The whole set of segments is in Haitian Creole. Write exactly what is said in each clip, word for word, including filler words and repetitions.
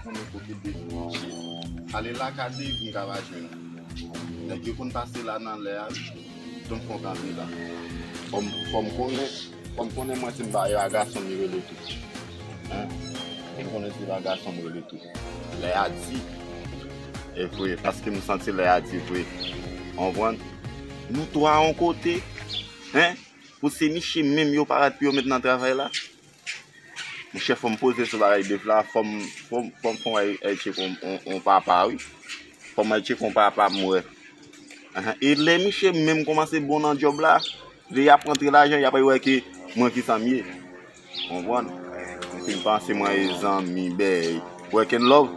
Konnen kote de ale lakay de vin ka pa jwenn. Nèg yo konn pase la nan lè a, wi. Donk fò kanpe la. Fò m, fò m konnen, fò m konnen mwen si m pa ye a gason m rele tou. Hein? Fò m konnen si pa gason m rele tou. Lè a di. E vre, paske m santi lè a di vre. Konprann? Nou twa yon kote, hein? Pou se miche menm yo parèt pou yo met nan travay la. Monchè, fò m poze sou bagay bèf la, fò m, fò m, fò m, fò m al, al tcheke on, on, on papa, wi. Fò m al tcheke on papa m wè. Ahan. E lè miche menm kòmanse bon nan djòb la, lè y ap rantre lajan, y ap wè ke mwen ki sa m ye. Konprann? Epi m panse mwen e zanmi, bèy. Work and love.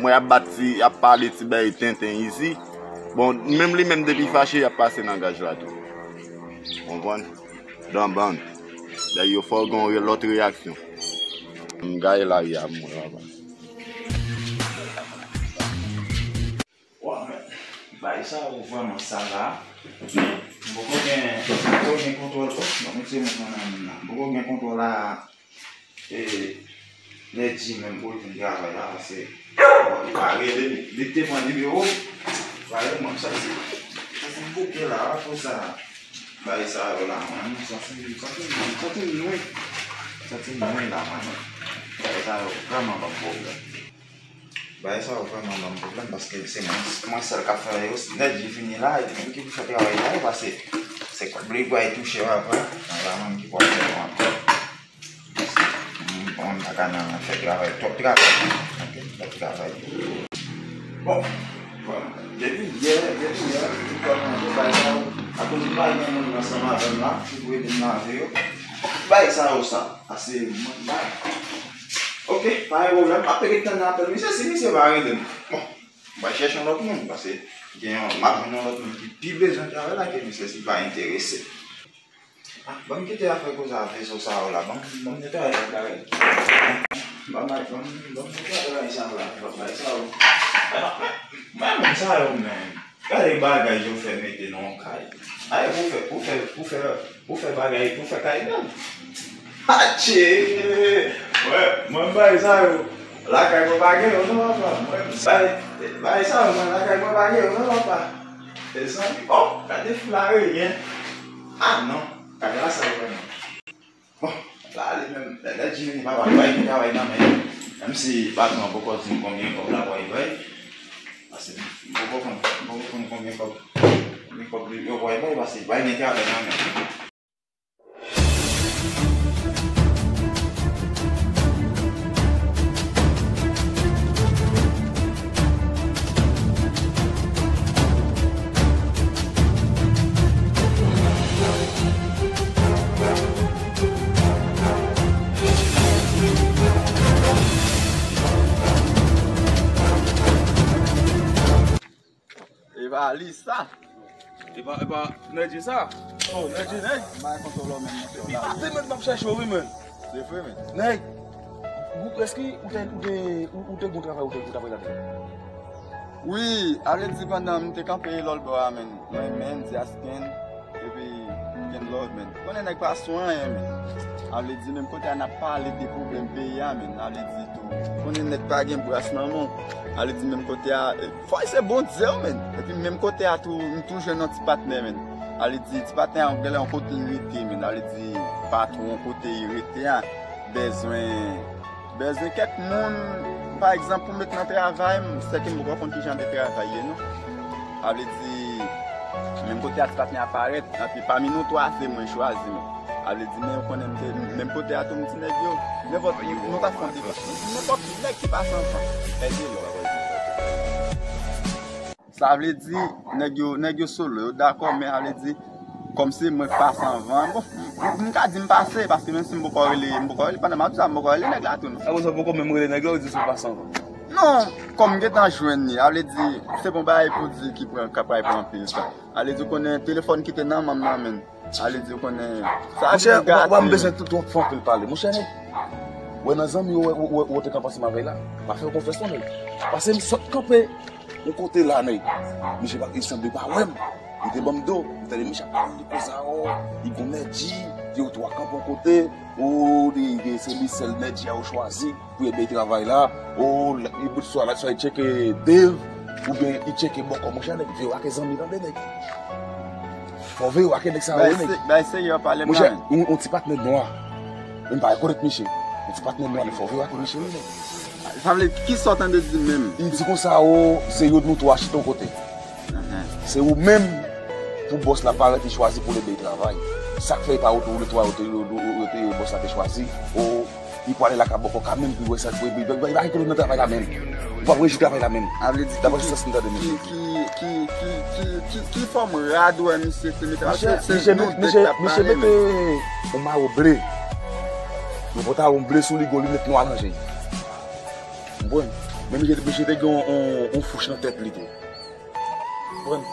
Mwen ap bat ti, ap pale ti bèy tenten isi. Bon, menm li menm depi fache, y ap pase nan gaj la tou. Konprann? Danbann. Dayè, fò gen yon lòt reyaksyon. M gaye lari a mwen, papa. Wa, men, bagay sa yo vrèman sal la. M poko gen, m poko gen kontwòl. Oh, non, mesye, mwen nan moun nan. M poko gen kontwòl la. E, Nèji menm pou l vin travay la, paske, bon, li pa rele, li, li te pran nimewo m. Pa rele mwen, m santi, santi m bouke la, akoz sa, bagay sa yo la, man, m santi, m santi, m santi m nwi. M santi m nwi la, man. Bagay sa yo vrèman ban m pwoblèm. Bagay sa yo vrèman ban m pwoblèm, paske se mwen, mwen sèl k ap fè yo. Nèji fini la, e li menm ki pou fè travay la, paske se kòb li pou al touche yo apre. Nan la menm ki pou al fè yo ankò. Mwen pa ka nan fè travay, twòp travay. Ok, twòp travay. Bon, bon, depi yè, depi yè, m fè manje, bay sa yo. Akoz m pa gen moun ansanm avè m la, ki pou ede m lave yo. Bay sa yo sa. Ase mwen bay. Ok, pa gen pwoblèm. M ap ret tann apèl misye, si misye pa rele m. Bon, m pral chèche yon lòt moun, paske gen yon, m ap jwenn yon lòt moun ki pi bezwen travay la ke misye si l pa enterese. Ah, ban m kite afè koze a veso sa yo la. Ban m, ban m netwaye bagay. Ban m, ban m, ban m netwaye bagay sa yo la. Ban m bay sa yo. Mwen, mwen, mwen, mwen, sa yo, men. Gade bagay yo fè mete nan yon kay. Ay, pou fè, pou fè, pou fè, pou fè bagay, pou fè kay bèl. Atche! Mwen, mwen, bagay sa yo. Lakay mwen pa gen yo, non, papa. Mwen, bagay, bagay sa yo, mwen, lakay mwen pa gen yo, non, papa. Mezanmi, oh, gade flareyen. Ah non, kamera sa vrèman. Bon, la li menm, lè, lè Jimmy pa bay, bay travay nan men. Menm si patwon an poko di m konbyen kòb l ap bay, bay. Paske m poko konn, m poko konn konbyen kòb, konbyen kòb li yo bay, bay, paske bay gen travay nan men. E pa li sa. E pa, e pa Nèji sa. Oh, Nèji, nèg. M pa kontwole w menm, monchè. Depi maten, men, m ap chèche w, wi, men. Se vre, men. Nèg, ou, èske ou te, ou te, ou, ou te gon travay, ou te, ou t ap regle? Wi, ale di pandan m te kanpe lòlbò a, men. Mwen, men, Diasken, epi Ken Love, men. Konnen nèg pa sou anyen, men. Ale di menm kote a n ap pale de pwoblèm peyi a, men. Ale di tou. Konnen nèg pa gen bras nan men w. Ale di menm kote a, Fò se Bondye, wi, men. Epi menm kote a tou, m tou jwenn yon ti patnè, men. Ale di, ti patnè a, genlè yon kote li rete, men. Ale di, patwon kote li rete a, bezwen, bezwen kèk moun, pa egzanp, pou met nan travay, m, sèke m poko konn ki jan de travay ye, non. Ale di, menm kote a ti patnè a parèt, epi pami nou twa, se mwen chwazi, men. Ale di, men ou konnen m te, menm kote a tou, m di nèg yo, nenpòt, nou ta fè yon deba. M di, nenpòt nèg ki pase anvan, pèdi lò. Sa vle di, nèg yo, nèg yo solo, yo dakò, men sa vle di, kòm se mwen k pase anvan, bon, m, m ka di m pase, paske menm si m poko rele, m poko rele, pandan m ap di sa, m poko rele nèg la tou, non. Apre sa, w poko menm rele nèg la, ou di se w pase anvan. Non, kòm m gentan jwenn li, sa vle di, se bon bagay pou di ki pran, k ap pran anpil tan. Sa vle di, ou konnen telefòn ki te nan men m nan, men. Ale di w konnen. Sa monchè, vin gate. Wa, wa, m bezwen tou, tou fè anpil pale. Monchè, nèg. Wè nan zanmi w, wè, wè, wè, wè, te kanpe ansanm avè l la. Pa fè yo konfyans non, nèg. Pase m sot kanpe yon kote la, nèg. Misye pa, li sanble pa wè m. Li te ban m do. M tande misye ap pale de koze a, o, li gon nèji, yo twa kanpe yon kote, o, li, li, se li sèl nèji a yo chwazi pou ede travay la, o, li bout swa la, swa li tcheke Dave, oubyen li tcheke bòkò, monchè, nèg, veye w ak zanmi, tande, nèg. Fò veye w ak nèg sa yo, nèg. Bay serye, pale m la, men. Yon, yon ti patnè nwa. Men m pa rekonèt misye. Yon ti patnè nwa, men fò veye w ak misye, wi, nèg. Sa vle, kisa w tande di menm? Li di konsa, o, se youn nou twa chita yon kote. Se ou menm pou bòs la parèt li chwazi pou l ede l travay. Sa k fè e pa ou tou, ou twa, ou te, ou, ou, ou te, bòs la te chwazi, o, li pwale lakay bòkò ka menm pou wè sa, pou, pou, pou, pou, pou, nan travay la menm. Ou p ap rejwi travay la menm. Sa vle di, daprè ki, sa m tande, mesye. Ki, ki, ki, ki, ki, ki, ki fòm rad ou wè misye te mete? Paske se nou de k t ap pale, men. Misye mete yon mayo ble, yon pantalon ble sou li, gon linèt nwa nan je l. Ou konprann? Men misye, misye te gen yon, yon, yon fouch nan tèt li tou. Ou konprann?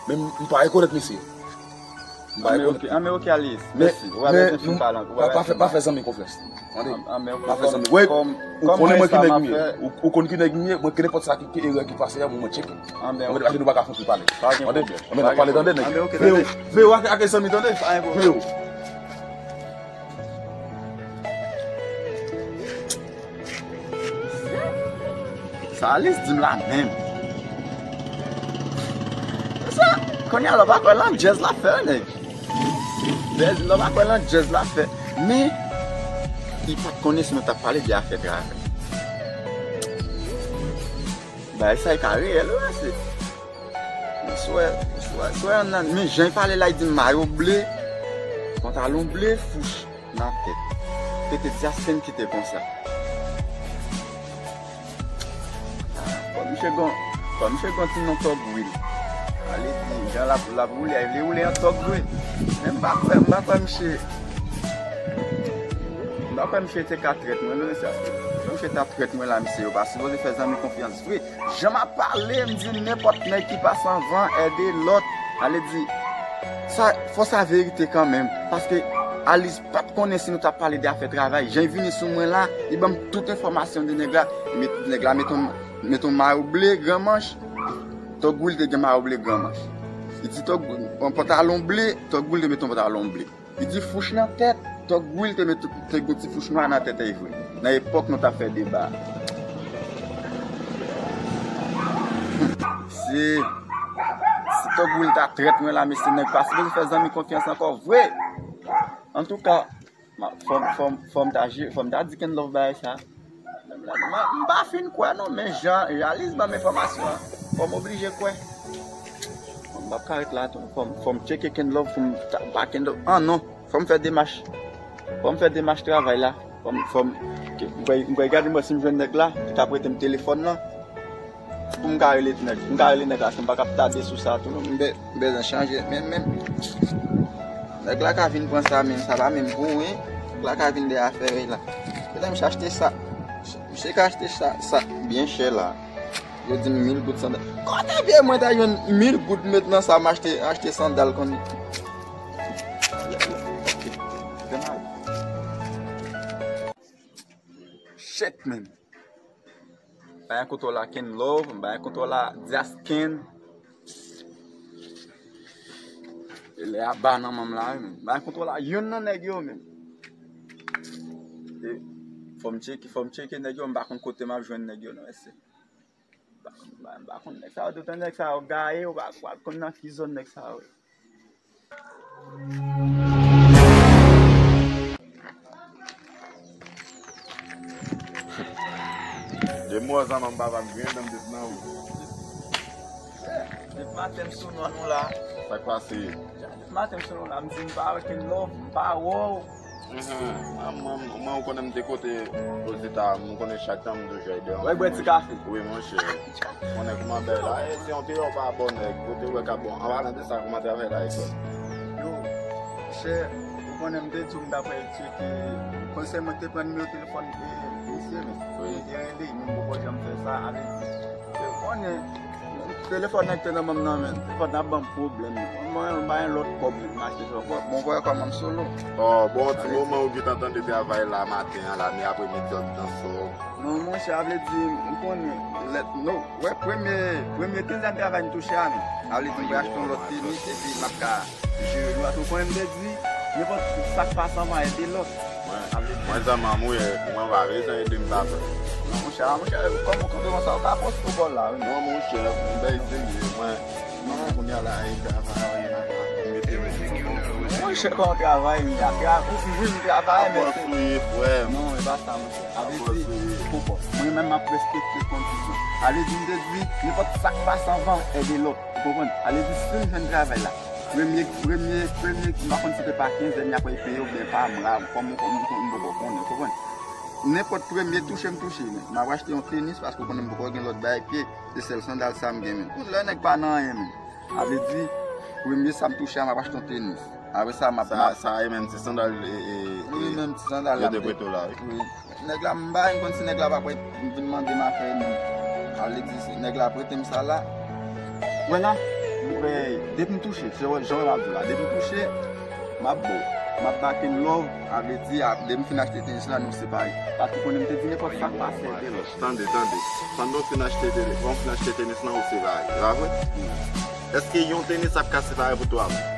Men m, m pa rekonèt misye. M pa rekonèt. Anben, oke, anben, oke, Alice. Mèsi. Ou pa bezwen fin pale ankò. Pa, pa fè, pa fè zanmi konfyans. Tande? Anben, oke. Pa fè zanmi. Wè, ou konnen mwen ki nèg m ye. Ou, ou konn ki nèg m ye. Mwen, ke nenpòt sa ki, ki erè ki pase a, mwen, mwen tcheke. Anben, oke. Paske nou pa ka fouti pale. Pa gen pwoblèm. Anben, n ap pale, tande, nèg. Anben, oke, tande. Veye w ak, ak zanmi, tande. Pa gen pwoblèm. Veye w. Sa Alice di m la menm. Sa, kounye a la, w pa kwè landjèz l ap fè, nèg. Lè w pa kwè landjèz l ap fè. Men, li pa t konnen si nou t ap pale de afè travay. Bagay sa e ka reyèl, wi, mesye. Swè, swè, swè, nan, men jan l pale la, li di m mayo ble, pantalon ble, fouch nan tèt. Tete Diasken ki te konsa. Fò misye gon, fò misye gon ti non Tòg Wil. Ale di, jan l ap, l ap woule a, li vle woule an tòg vre. Men m pa kwè, m pa kwè misye, m pa kwè misye te ka trèt mwen, non, mesye. Fò misye ta trèt mwen la, mesye, yo pa sipoze fè zanmi konfyans vre. Jan m ap pale, m di nenpòt nèg ki pase anvan, ède lòt. Ale di, sa, fò sa verite kanmenm. Paske Alice pa t konnen si nou t ap pale de afè travay. Jan l vini sou mwen la, li ban m tout enfòmasyon de nèg la. Li met, nèg la met yon, met yon mayo ble, gran manch. Tòg Wil te gen mayo ble, gran manch. Li di Tòg, yon pantalon ble, Tòg Wil te met yon pantalon ble. Li di fouch nan tèt, Tòg Wil te met, te gen ti fouch nwa nan tèt li vre. Nan epòk nou t ap fè deba. Si, si Tòg Wil ta trèt mwen la, mesye, nèg pa sipoze fè zanmi konfyans ankò vre. Antouka, m, fò m, fò m, fò m ta je-, fò m ta di Kenlove bagay sa. M pa fin kwè non, men jan, jan Alice ban m enfòmasyon an, fò m oblije kwè. M p ap ka ret la tou. Fò m, fò m tcheke Kenlove pou m ta, pa Kenlove. Ah non, fò m fè demach. Fò m fè demach travay la. Fò m, fò m, ke, m kwè, m kwè gade m wè si m jwenn nèg la, li ka prete m telefòn nan. Pou m ka rele nèg, m ka rele nèg la, si m pa ka ap tade sou sa tou non. M be-, m bezwen chanje, men, men. Nèg la ka vin pran sa, men sa pa menm pou wi. Nèg la ka vin dèyè afè wi la. Petèt misye achte sa. Misye ka achte sa, sa byen chè la. Yo di m mil goud sandal. Kote pye mwen ta jwenn mil goud met nan sa m achte, achte sandal konn. Shit, man. Bay kontwòl a Kenlove, bay kontwòl a Diasken. E lè a ba nan men m la, wi, men. Bay kontwòl a youn nan nèg yo, men. E fò m tcheke, fò m tcheke nèg yo, m pa konn kote m ap jwenn nèg yo, non, mesye. M pa, m pa, m pa konn nèg sa yo, tout nèg sa yo gaye, ou pa, ou pa konn nan ki zòn nèg sa yo ye. Depi m wè w sa, manman papa m griyen dan m depi nan ou. Depi maten m sou non nou la. Sa k pase? Depi maten m sou non la, m di m pa wè Kenlove, m pa wè w. Mhm. Manman, manman, ou konnen m te kote Ozeta, m konnen chak tan m toujou ede. Wè bwè ti kafe. Wi, monchè. Konnen kòman bagay la. E, se yon peyi w pa bon, nèg. Kote w wè k ap bon. An palan de sa, kòman travay la ye, frè? Yo, chè, ou konnen m te di w m t ap fè etid ki konsèy mwen te pran nimewo telefòn e, misye, men. Wi. Mwen te rele, men m poko janm fè sa, ale di. Ou konnen, Telefòn nan ki te nan men m nan, men. Telefòn nan ap ban m pwoblèm. Mwen, mwen pa gen lòt kòb, men m achte telefòn. Bon, bon, kòman m solo. Ò, bon, ti moman ou gentan tande travay la maten an la, men apremidi an nan sò. Non, monchè, a vle di, m konnen, lè, non, wè, premye, premye kenzèn travay m touche a, men. A vle di, m pral achte yon lòt tenis, epi m ap ka jere nou. Paske ou konnen m te di, nenpòt sa k pase anvan ede lòt. Mwen, mwen zanmi an, mwen, mwen pa bezwen ede m, papa. Non, monchè, a, monchè, kòman w kanpe konsa, ou ka poste w bò la, wi. Non, monchè, m bay serye, mwen, non, kounye a la, e travay, mete mwen. Monchè, kòman w travay, m ap tra-, ou vin travay, men se. Bò sou ye, frè m. Non, e pa sa, monchè. A vle di, mwen menm m ap respekte kondisyon. A vle di, m te di, nenpòt sa k pase anvan, ede lòt. Ou konprann? A vle di, si m jwenn travay la, premye, premye, premye, m pa konn si se pa kenzèn y ap peye oubyen pa mwa, kòm, kòm, kòm m poko konnen, ou konprann? Nenpòt premye touche m touche, men. M ap achte yon tenis, paske ou konnen m poko gen lòt bagay pye, se sèl sandal sa m gen, men. Tout lè nèg pa nan anyen, men. A vle di, premye sa m touche a, m ap achte yon tenis. Apre sa, m ap, sa, m ap sa e menm ti sandal, e, e, wi, e, menm ti sandal la, yo te prete w la, wi. Wi. Nèg la, m bay, m konn si nèg la pa prete, m vin mande m afè, non. A vle di, si nèg la prete m sa la. Wè la, m wè, depi m touche, se jan w ap di la, depi m touche, m ap ba w, m ap back in love, a vle di, a, depi m fin achte tenis la, nou separe. Paske ou konnen m te di nenpòt sa k pase, de lòt. Tande, tande. Pandan w fin achte tele-, pandan w fin achte tenis lan, ou separe. E pa vre? Èske yon tenis ap ka separe pou twa moun?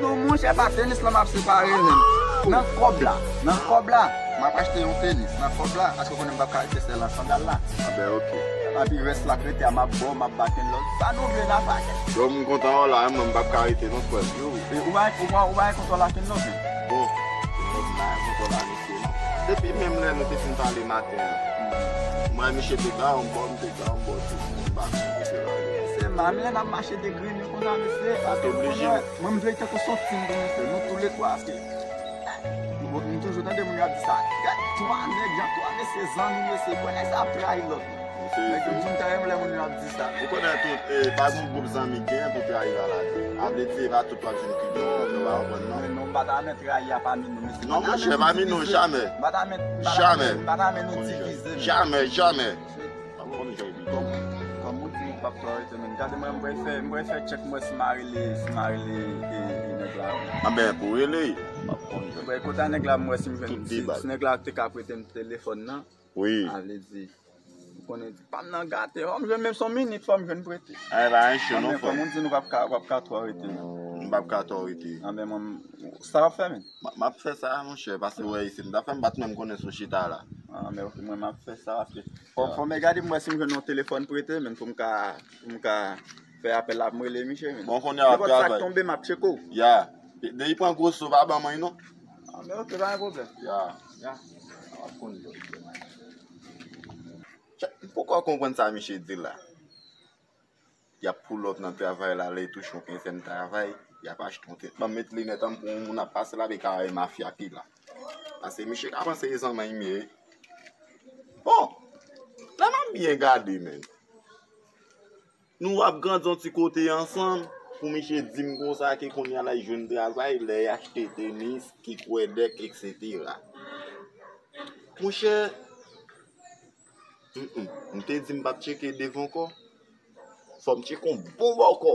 Non, monchè, pa tenis lan m ap separe, menm. Nan kòb la, nan kòb la, m ap achte yon tenis. Nan kòb la, paske ou konnen m p ap ka rete sèl nan sandal la. Anben, oke. Epi rès la k rete a, m ap ba w, m ap back in love. Sa nou vle nan pakèt. Donk, m kontan wè w la, mwen, m p ap ka rete, non, frè m. Yo, e ou pa, ou pa, ou pa gen kontwòl ak Kenlove, non? Bon, Kenlove la, kontwòl la, mesye, non. Depi menm lè nou te fin pale maten an, mwen, misye te ba yon bò, m te ba yon bò tou. M pa konn kote l ale. Se manmè n ap mache degrennen konsa, mesye. Sa te oblije. Mwen, m vle tankou se yon tim pou mesye. Nou toulètwa, paske m toujou tande moun yo ap di sa. Gad twa nèg, jan twa mesye zanmi, mesye. Kwè nèg sa ap trayi lòt. Mesye, nèg yo di m ta renmen lè moun yo ap di sa. Ou konnen tout, e, pa gen gwoup zanmi gen pou trayi la ladan. A vle di, e pa tout w ap jwenn ki gen, ou pa konprann, non? Men non, m pa ta renmen trayi a pami nou, mesye. Non, monchè, pami nou, jamè. M pa ta renmen, m pa ta renmen, m pa ta renmen nou divize, men. Jamè, jamè. Kòm, kòm ou di, m p ap twò rete, men. Gade mwen, m pral fè, m pral fè tchèk, m wè si m a rele, si m a rele, e, e, nèg la. Anben, pou rele, m ap konn. M pral kontakte nèg la, m wè si m jwenn, si, si nèg la te ka prete m telefòn nan. Wi. A vle di, ou konnen, pa m nan gate, fò m jwenn menm se yon minit, fò m jwenn prete. A, e pa yon cho, non, frè. Anben, kòm ou di, nou p ap ka, p ap ka twò rete, non. M p ap ka twò rete. Anben, mwen, sa w ap fè, men? M, m ap fè sa, monchè, paske, wè, isit, m ta fè m pa t menm konnen sou chita la. A, men ok, mwen, m ap fè sa, paske fò, fò m gade, m wè si m jwenn yon telefòn prete, men pou m ka, pou m ka fè apèl la, pou m rele misye, men. Bon, kounye a, nenpòt sa k tonbe, m ap tcheke w. Ya. De, depi pran gwo so, pa ban mwen, non. A, men ok, pa gen pwoblèm. Ya. Ya. W ap konn lòt. Tchè, m poko konprann sa misye di la. Y ap pull up nan travay la, lè y touche yon kenzèn travay, y ap achte yon tèt. Ban m met linèt an m pou yon moun ap pase la, men ka wè mafya ki la. Paske misye ka panse e zanmi m ye. Bon, lè m ap byen gade, men. Nou ap grandi yon ti kote ansanm, pou misye di m konsa ke kounye a la y jwenn travay, lè y achte tenis, kikwèdèk, etsetera. Monchè, mm, mm, m te di m p ap tcheke devan ankò. Fò m tcheke yon bon bòkò.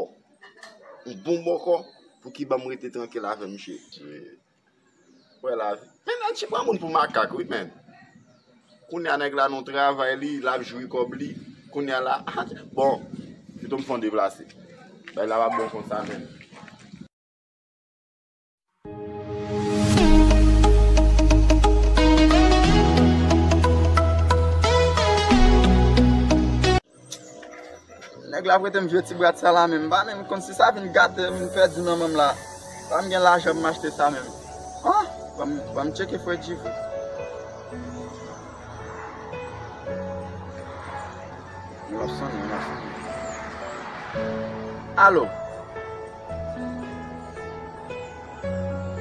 Yon bon bòkò pou ki ban m rete trankil avè misye. Wè lavi. Men nèg ki pran moun pou makak, wi, men. Kounye a nèg la nan travay li, l ap jwi kòb li. Kounye a la, bon, pito m fè yon deplase. Bagay la pa bon konsa, men. Nèg la prete m vye ti bwat sa la menm. M pa menm konn si sa vin gate m, vin pèdi nan men m la. Pa m gen lajan pou m achte sa menm. An! Ban m, ban m tcheke Fredji vre. Yon lòt sone, yon lòt sone. Alo?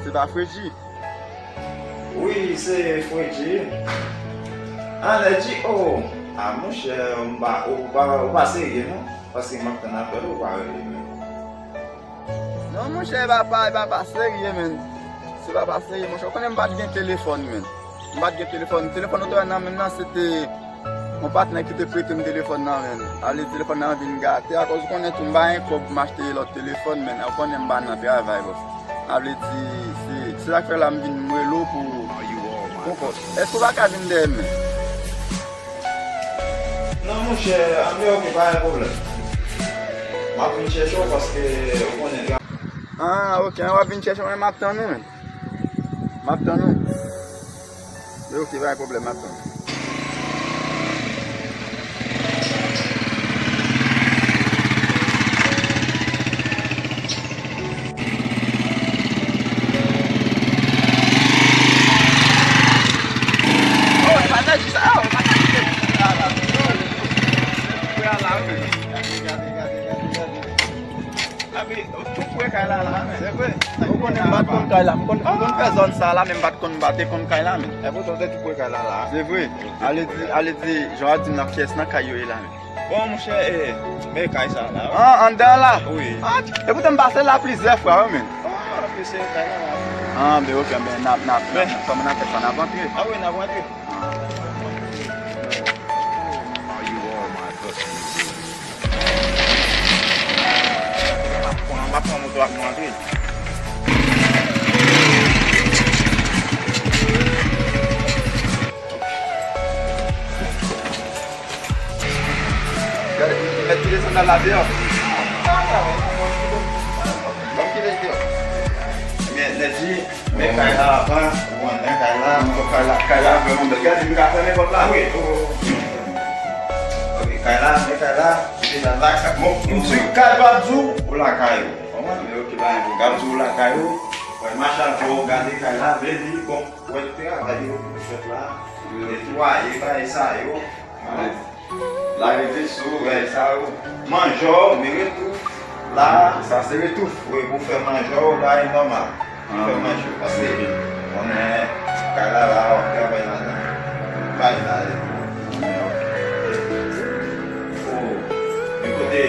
Se pa Fredji? Wi, se Fredji. Ann di, o, a monchè, ou pa, ou pa, ou pa serye non, paske m ap tann apèl ou, ou pa rele menm. Non, monchè, e pa, pa, e pa, pa serye, men. Se pa, pa serye, monchè. Ou konnen m pa t gen telefòn, men. M pa t gen telefòn. Telefòn ou te wè nan men m nan, se te Yon patnè ki te prete m telefòn nan, men. Ale telefòn nan vin gate, akoz ou konnen tou m pa gen kòb pou m achte lòt telefòn, men. Ou konnen m pa nan travay, bòs. Sa vle di, se, se sa k fè la m vin m rele w pou, pou kòb. Èske w pa ka vin dèyè m, men? Non, monchè, anben, ok, pa gen pwoblèm. M ap vin chèche w paske ou konnen. Ah, ok, w ap vin chèche mwen, m ap tann ou, men. M ap tann ou. Ok, pa gen pwoblèm, m ap tann ou. Oh, e pa nan jis, oh, e pa nan jis. Abi, ou tou pre kay la la, men. Se vre. Ou konnen m pa t konn kay la. M konn, m konn fè zòn sa la, men m pa t konn, m pa te konn kay la, men. E poutan, ou te tou pre kay la la. Se vre. Ale di, ale di, jan w di m nan pyès nan kay yo ye la, men. Bon, monchè, e, men kay sa la. Ah, anndan la? Wi. Ah, e poutan m pase la plizyè fwa, wi, men. Ah, ok, se kay la la. Ah, ben ok, ben, n ap, n ap, n ap, kòman n ap fè sa, n ap antre? Ah wi, n ap antre. Ah. M ap pran, m ap pran moto ak mwen antre. Gade, mèt kile sandal la deyò. Ban m kile l deyò. Men, nèg di, men kay la apa, ou konnen kay la, men kay la, kay la vrèman bèl. Gade, m ka fèmen pòt la? Wi. Ok, kay la, men kay la, se nan lakay. Bon, m di kay pa di w, ou lakay ou. Konprann? Men ok, pa gen pwoblèm. Gade, ou lakay ou, wè, machan fò ou gade kay la, vle di, bon, wè, travay yo pou fèt la, netwaye, bagay sa yo. Lave veso, bagay sa yo. Manje w, men retouf la. Sa se retouf. Wi, pou fè manje w, bagay nòmal. Pou fè manje w. Paske, konnen, kay la, la, w ap travay ladan. Bagay la, e. Oh, men kote.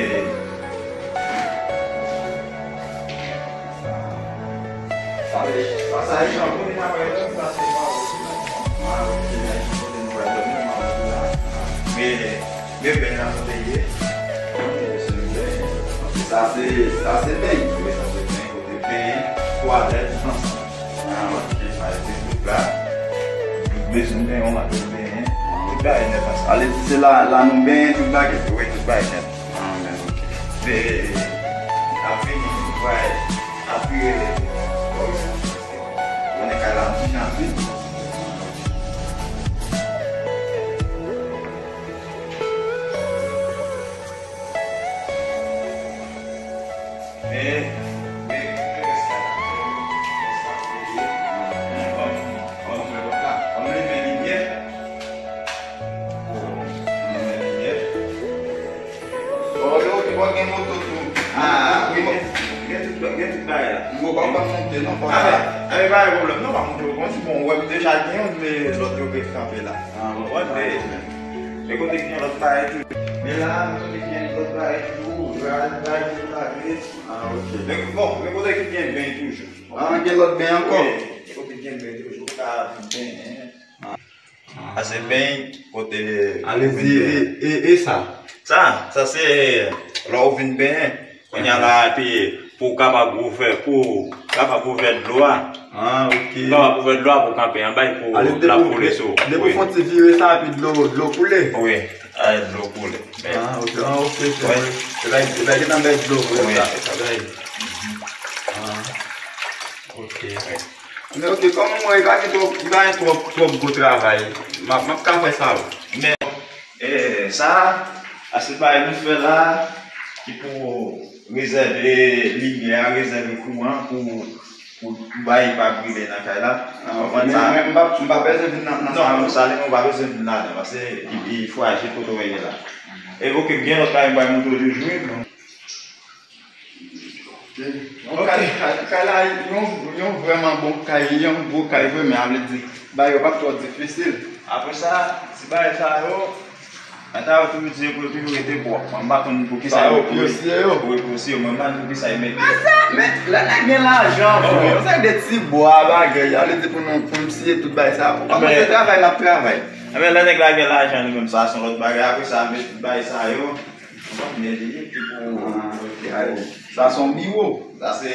Sa, sa, sa e jan kote n ap pral dòmi, paske m pa wè si la. Ah, ok, la e jan kote nou pral dòmi, m ap di la. Men, men beny la kote l ye? Sa se, sa se beny. Wi, sa se beny, kote beny, twalèt, ansanm. Ah, ok, sa e tout la. Bezwen benyen, w ap bezwen benyen. Tout bagay nèt ansanm. Ale di se la, la nou benyen, tout bagay. Wi, tout bagay nèt. Ah, men ok. Be, ap vini, vwayaj, ap vire. Bon, konnen kay la, m fin ap vini. Men, men, men, rès la, rès la, men, ban m, ban m, ban m, ban m limen limyè. Bon, limen limyè. Bon, yo, yo gen moto tou. Ah, wi, gen, gen tout, gen tout bagay la. Bon, pa, pa monte, non, pa. Ah, men, ah, men, pa gen pwoblèm, non, pa monte, bon, si bon, wè, m deja gen youn, men lòt yo gen kanpe la. Ah, bon, pa gen pwoblèm. Men kote ki gen lòt bagay tou. Men la, men kote ki gen lòt bagay tou, bagay, bagay pou lave. Ah, ok. Men, bon, men kote ki gen beny toujou. Ah, gen lòt beny ankò? Wi, men kote ki gen beny toujou, ou ka benyen. Ah. Sa se beny kote. Ale di, e, e, e sa? Sa, sa se lè w vin benyen. Kounye a la, epi pou w kapab ouvè, pou w kapab ouvè dlo a. Ah, ok. Pou w kapab ouvè dlo a, pou w kanpe anba l, pou l ap koule sou ou. Depi w fè yon ti vire sa, epi dlo, dlo koule. Wi, a, dlo koule. Ah, ok, ah, ok, ok. Wi. E pa, e pa gentan bay dlo, wi, sa, sa bay. Ah, ok. Men ok, kòm mwen, e pa gen twòp, e pa gen twòp, twòp gwo travay. M ap, m ap ka fè sa, wi. Men, e, sa, a se bagay nou fè la, ki pou rezève limyè a, rezève kouran pou, pou, pou bagay pa brile nan kay la. Ah, ok. Konprann sa? Men, men m pa, m pa bezwen vin nan, nan salon. Non, salon, ou pa bezwen vin ladan, paske li, li frajil kote w ye la. E ok, gen lòt bagay m pral montre w toujou, wi. Yon kay, kay, kay la, yon, yon vrèman bon kay, yon gwo kay vre, men sa vle di, bagay yo p ap twò difisil. Apre sa, ti bagay sa yo, ata yo toujou di yo pou yo toujou rete pwòp. Mwen, m pa konn poukisa yo pou yo siye yo. Wi, pou yo siye yo, mwen, m pa konn poukisa yo mete yo. Men sa, men lè nèg gen lajan, vre, yon seri de ti bwa, bagay, sa vle di pou nou, pou nou siye tout bagay sa. Kòman se travay n ap travay? Enben, lè nèg la gen lajan li menm, sa se yon lòt bagay. Apre sa, met tout bagay sa yo. Konprann? Men li, ki pou, ah, ok, ale. Sa se yon biwo. Sa se,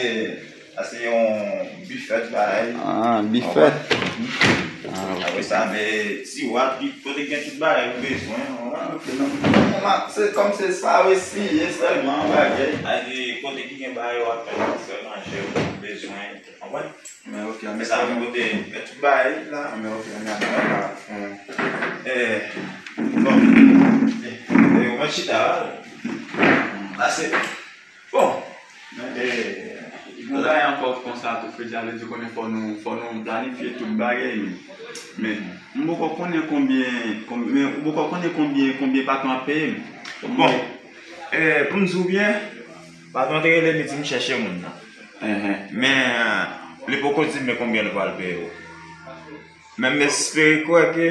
sa se yon bifèt bagay. Ah, bifèt. Konprann? Ah, ok. Apre sa, men tiwa, pi kote gen tout bagay ou bezwen, konprann? Ok, non. Non, non, se kòm se sa, wi, siye sèlman bagay. Sa di kote ki gen bagay w ap fè, fè manje ou bezwen, konprann? Men ok, men sa mwen pote, men tout bagay la. Men ok, men ap la. Eh, bon. Eh, eh, mwen chita la. Pase. Bon. Men, eh, yon bagay ankò konsa tou, Fredi, a vle di konnen fò nou, fò nou planifye tout bagay, men, men m poko konnen konbyen, konbyen, men ou poko konnen konbyen, konbyen patwon ap peye m. Bon. Eh, pou m di w byen, patwon te rele m, li di m chèche moun nan. Men, li poko di m men konbyen l pral peye w. Men m espere kwè ke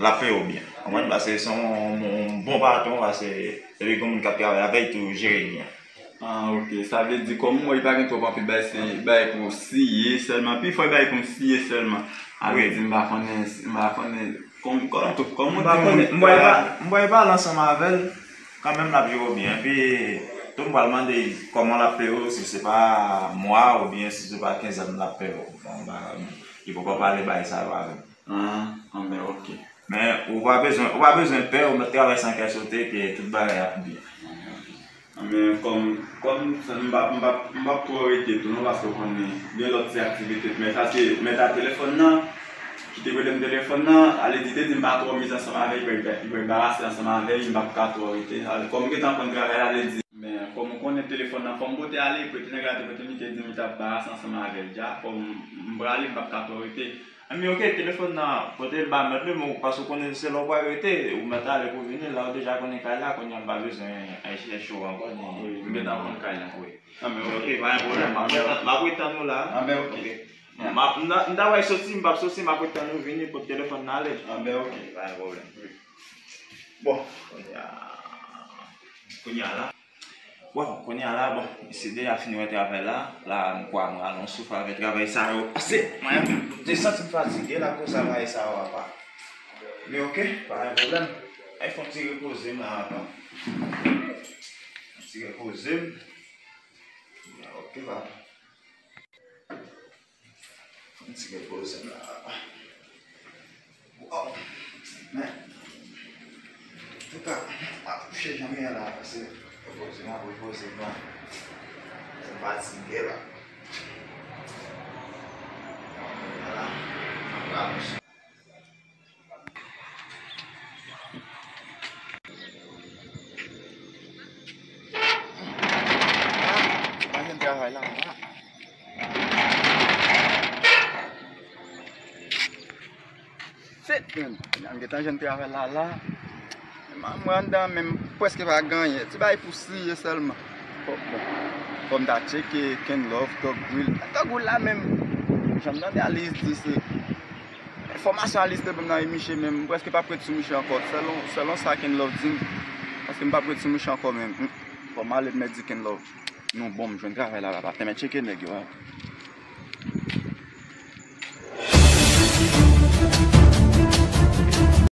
l ap peye w byen. Konprann? Paske se yon, yon bon patwon, paske se li gen moun k ap travay avè l tou jere l byen. Ah, ok. Sa vle di, kòm m wè li pa gen twòp anpil bagay, se bagay pou siye sèlman. Pifò e bagay pou m siye sèlman. A vle di, m pa konnen, m pa konnen, kòm, kòm, kòm ou di, m wè li pa, m wè li pa ansanm avè l. Kanmenm, l ap jere w byen. Epi, tou m pral mande kòman l ap peye w, si se pa mwa oubyen si se pa kenzan l ap peye w. Bon, ba, li poko pale bagay sa yo avè m. Ah, anben, ok. Men, ou pa bezwen, ou pa bezwen pè, ou mèt travay san kè sote, ke tout bagay ap byen. Anben, kòm, kòm sa, m p ap, m p ap, m p ap twò rete tou, non, paske w konnen, gen lòt ti aktivite. Men sa se, men sa telefòn nan, ki te rele m telefòn nan, ale di te di m pa twò mize ansanm avè l, li pral, li pral barase ansanm avè l, m p ap ka twò rete. Ale, kòm m gentan konn travay la, ale di. Men kòm ou konnen telefòn nan, fò m pote ale, pote nèg la te pote m, li te di m li t ap barase ansanm avè l dja, fò m, m prale, m p ap ka twò rete. Anben, ok, telefòn nan, pote l ba mèt li, men ou, paske ou konnen se la w pral rete, ou mèt ale pou vini, la w deja konnen kay la, kounye a m pa bezwen al chèche w ankò, ni. Wi, m gentan konn kay la. Wi. Anben, ok, pa gen pwoblèm, m ap, m ap ret tann ou la. Anben, ok. M ap, m ta, m ta pral soti, m p ap soti, m ap ret tann ou vini, pote telefòn nan ale. Anben, ok, pa gen pwoblèm. Bon, kounye a, kounye a la. Bon, kounye a la, bon, misye deja fin wè travay la. La, m kwè m rale yon souf avè travay sa yo. Pase, mwen, m te santi m fatige la, akoz travay sa yo apa. Men ok, pa gen pwoblèm. Ay, fò m ti repoze m la apa. Ti repoze m. Ok, papa. Fò m ti repoze m la. Waw. Men, antouka, m ap kouche jan m ye la, paske repoze m ap repoze m la. M fatige la. Vwala. M ap rale yon souf. Pa jwenn travay la, non. Shit, man. N gentan jwenn travay la, la. Mwen anndan menm prèske pa gen anyen. Ti bagay pou siye sèlman. Fò, bon. Fò m ta tcheke Kenlove, Thug Will. Thug Will la menm, jan m tande Alice di se enfòmasyon Alice te ban m nan, e miche menm, m prèske p ap ret sou miche ankò. Selon, selon sa Kenlove di m, paske m p ap ret sou miche ankò menm. Hmm. Fò m ale, m mèt di Kenlove. Nou bon, m jwenn travay la, papa. Te mèt tcheke nèg yo, a.